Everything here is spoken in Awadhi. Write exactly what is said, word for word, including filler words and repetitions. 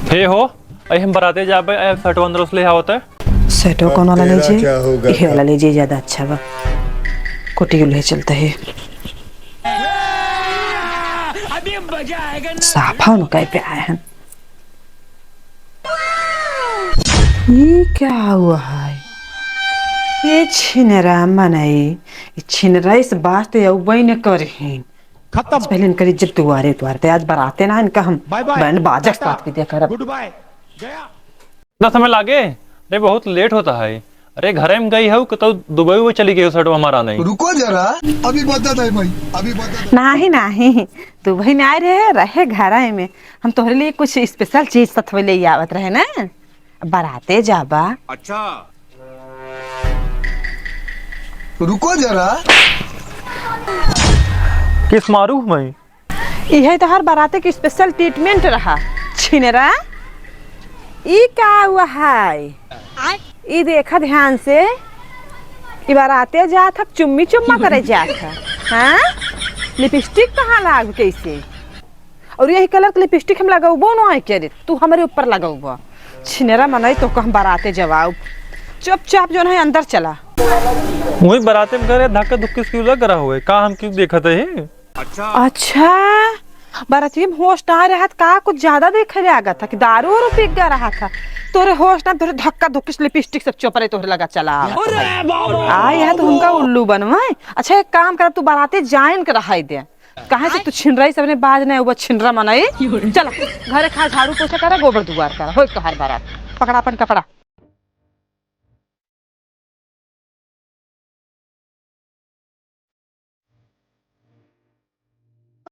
हे हो, अरे हम बराते जाबे, अरे शर्टवा अंदर से ले आवत है। शर्टवा कौन वाला ले जाए? यही वाला ले जाए, ज्यादा अच्छा बा। कुटी ले चलता है। साफा उनका पे आए हैं। ये क्या हुआ है? ये छिनरा मनई, ये छिनरा इस बात ते अउबई न करही। खत्म। पहले इनकर इज्जत दुआरे दुआरे ते, आज बराते ना इनका हम bye bye। बैंड बाजा के साथ विदा करब। Good bye। गया। इतना समय लागे? अरे बहुत लेट होता है। अरे घरे में गई हऊ कि तो दुबई उबई चली गई हो शर्टवा हमारा नहीं। रुको जरा, अभी बता दे भाई, अभी बता दे। नाही नाही, दुबई में आए रहे, रहे घरे में। हम तोहरे लिए कुछ स्पेशल चीज सथवे ले आवत रहे ना, बराते जाबा। अच्छा। रुको जरा। किस मारू मैं? इहे तोहर बराते के स्पेशल ट्रीटमेंट रहा। छिनरा, ई का हुआ है? ई देखा ध्यान से, ई बराते जात ह, चुम्मी चुम्मा करे जात ह। हाँ? लिपस्टिक कहाँ लाग कैसे? और यही कलर के लिपस्टिक हम लगौबो न है के रे, तू हमरे ऊपर लगौबो। छिनेरा मनई तो कहम बराते जवाब। चुपचाप जोन है अंदर चला। वही बराते में करे धक्का धुक्की से क्यों लग रहा हुए? का हम क्यों देखत है? अच्छा, बराती में होश ना रहत का, कुछ ज्यादा देखे लागत था कि दारू वारू पी गया रहा था। तोरे होश ना, तोरे धक्का धुक्की से लिपस्टिक सब चोपरे तोहरे लगा चला आवत है। आ, यह तो हमका उल्लू बनवाए। अच्छा, एक काम कर, तू बराते जाइन के रहाई दे। काहे से तू छिनराई से अपने बाज नहीं, वो छिनरा मनई। चला, घरे खा, झाड़ू पोछा करा, गोबर दुआर करा, होई तोहार बारात। पकड़ा अपन कपड़ा।